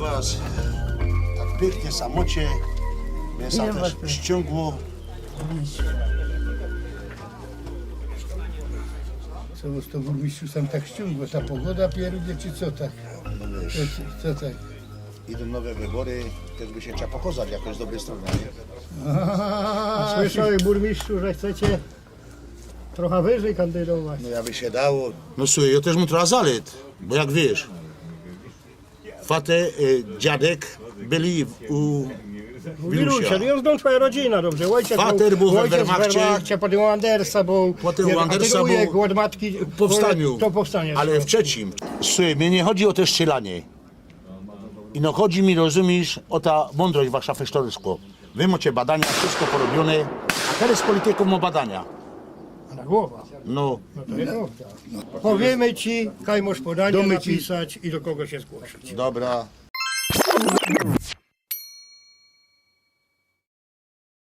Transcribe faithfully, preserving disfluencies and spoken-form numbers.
Was tak piyknie samocie, mie sie Witam tyż was. ściōngło. Co was to, burmistrzu, sam tak ściōngło? Ta pogoda pierdnie, czy co tak? No wiysz, Co, co tak? idōm nowe wybory, tyż by sie trzeba pokozać jakoś z dobryj strōny, niy? A słyszałeś, burmistrzu, że chcecie trochę wyżej kandydować. No jakby sie dało. No słuchej, jŏ tyż mōm trocha zalyt, bo jak wiysz, fater, y, dziadek byli u Wirusia, no ja znam twoja rodzina dobrze. Ojciec Fater bōł we ojciec Wehrmachcie. Wehrmachcie, potym u Andersa bōł. Potym u Nie, a Andersa ten wujek bōł Od matki. w powstaniu. To powstanie. Ale w trzecim. Słuchej, mie niy chodzi ô te strzelanie. Ino chodzi mi, rozumisz, ô ta mōndrość wasza, fesztorysko. Wy mŏcie badania, wszystko porobiyne, a wiele z politykōw mŏ badania. A na głowa. No, No to nieprawda. Powiemy ci, kaj możesz podanie Domy ci- napisać i do kogo się zgłosić. Dobra.